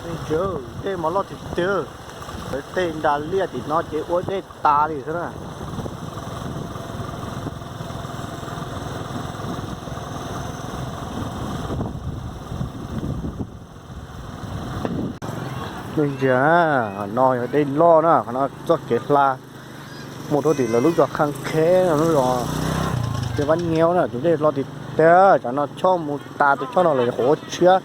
Ntsia, dej mas loj tiag tiag. Lawv tej nra liaj tim no ces ua dej tas li xwb na. Nej ntsia, no yog dej loj na, qhov no txoj kev hla mus rau tim lawv lub zos Khaj Kheb no, lub zos Vaj Nyiab na, tus dej loj tiag tiag. Cov no choj mus tas, tus choj no lawv qhuav ua tshiab,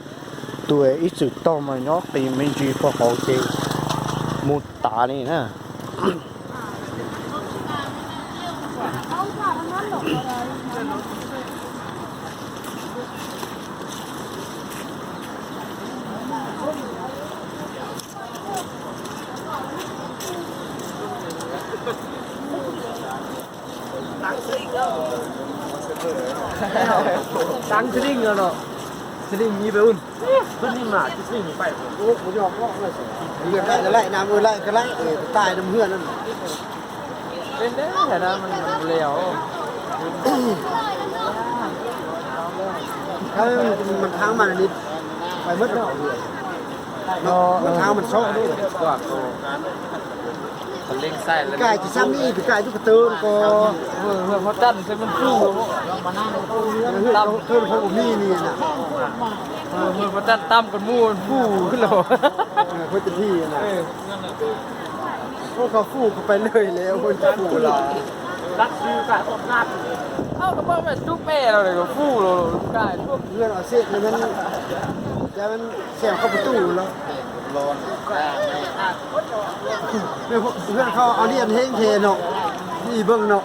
tus ib txwm taug mas nyob qis me ntsis puag hauv ces mus tas li na. Tang sling no, sling ib un. Laim nam laim ka laim, tais nam hwj na. Mas tháng mà nít, phải mất đó. Mà tháng mình sót đấy. Cài chỉ xăm đi, phải cài chút cái tớ nó có. Hwj Phav Tanh xwb mas fuj. Hwj Phav Tanh tam kon muaj fuj los. Khối tinh thi nè. Ua koj fuj koj pais lawm lawm, ua fuj los. Koj muaj tub peb los koj fuj los, koj lub koj. Hlwb no xwb, ces men xeem koj puas tuj los. Hlwb koj au liaj heev ces no, ib npeeg no.